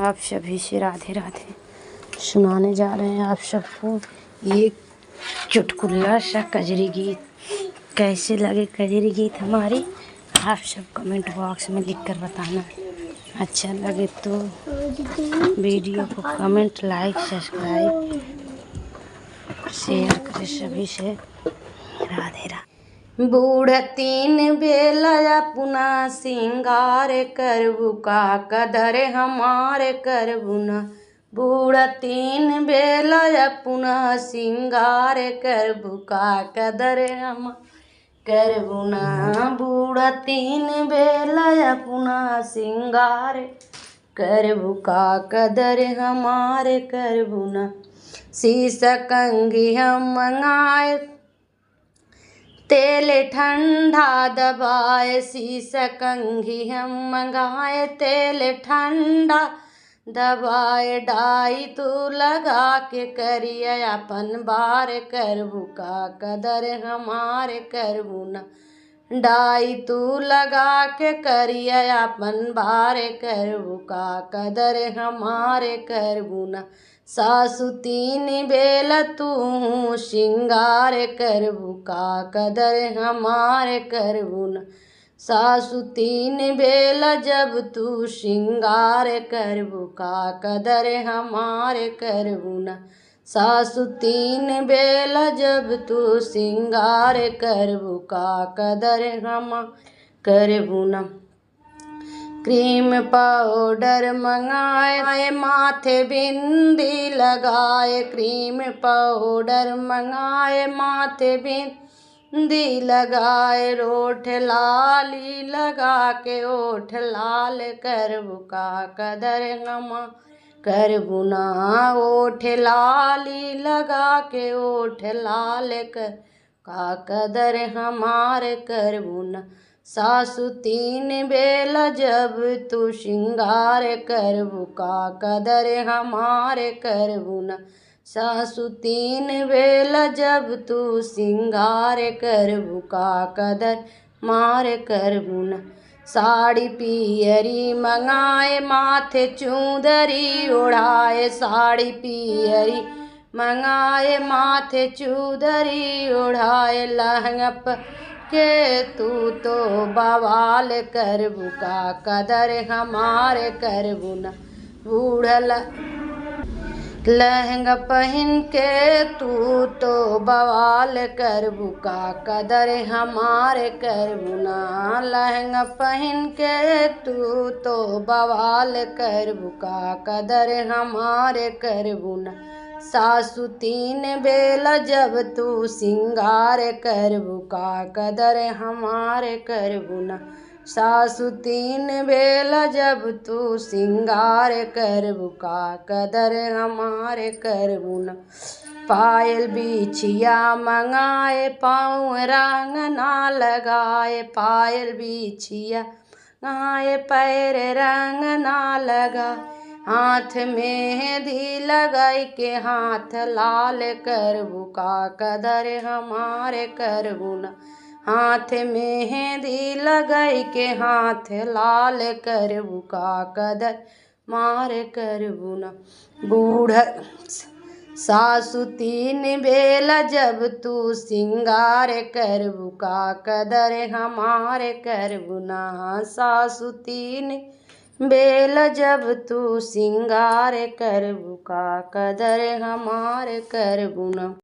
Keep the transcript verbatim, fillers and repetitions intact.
आप सभी से राधे राधे। सुनाने जा रहे हैं आप सबको ये चुटकुला सा कजरी गीत। कैसे लगे कजरी गीत हमारी, आप सब comment box में लिख कर बताना। अच्छा लगे तो video को comment, like, subscribe, share करें सभी से। राधे राधे। बूढ़ तीन बेला अपना सिंगार करबू का कदर हमार करबू ना। बूढ़ तीन बेला अपना सिंगार करबू का कदर हमार करबू ना। बूढ़ तीन बेला अपना सिंगार करबू का कदर हमार करबू ना। शीश कंघी हम मंगाए तेल ठंडा दबाए, शीश कंघी हम मंगाए तेल ठंडा दबाए। डाई तू लगा के करिया अपन बार करबू का कदर हमार करबू ना। डाई तू लगा के करिया अपन बार करबू का कदर हमार करबू ना। सासु तीन बेला तू सिंगार करबू का कदर हमार करबू ना। सासु तीन बेला जब तू सिंगार करबू का कदर हमार करबू ना। सासु तीन बेला जब तू सिंगार करबू का कदर हमार करबू ना। क्रीम पाउडर मंगाए, माथे बिंदी लगाए। क्रीम पाउडर मंगाए, माथे बिंदी लगाए। ओठ लाली लगा के ओठ लाल करबू का कदर हमार करबू ना। ओठ लाली लगा के ओठ लाल कर का कदर हमार करबू ना। सासु तीन बेला जब तू सिंगार करबू का कदर हमार करबू ना। सासु तीन बेला जब तू सिंगार करबू का कदर हमार करबू ना। साड़ी पियरी मंगाए माथे चुंदरी ओढ़ाए। साड़ी पियरी मंगाए माथे चुंदरी ओढ़ाए। लहंगा प के तू तो बवाल करबू का कदर हमार करबू ना। बूढ़ा ल-, लहंगा पहिन के तू तो बवाल करबू का कदर हमार करबू ना। लहंगा पहिन के तू तो बवाल करबू का कदर हमार करबू ना। सासु तीन बेला जब तू सिंगार करबू का कदर हमार करबू ना। सासु तीन बेला जब तू सिंगार करबू का कदर हमार करबू ना। पायल बिछिया मंगाए पाँव रंग ना लगाए। पायल बिछिया मंगाए पैर रंग ना लगा। हाथ मेहंदी लगाई के हाथ लाल करबू का कदर हमार करबू ना। हाथ मेहंदी लगाई के हाथ लाल करबू का कदर हमार करबू ना। बूढ़ा सासु तीन बेला जब तू सिंगार करबू का कदर हमार करबू ना। सासु तीन बेला जब तू सिंगार करबू का कदर हमार करबू ना।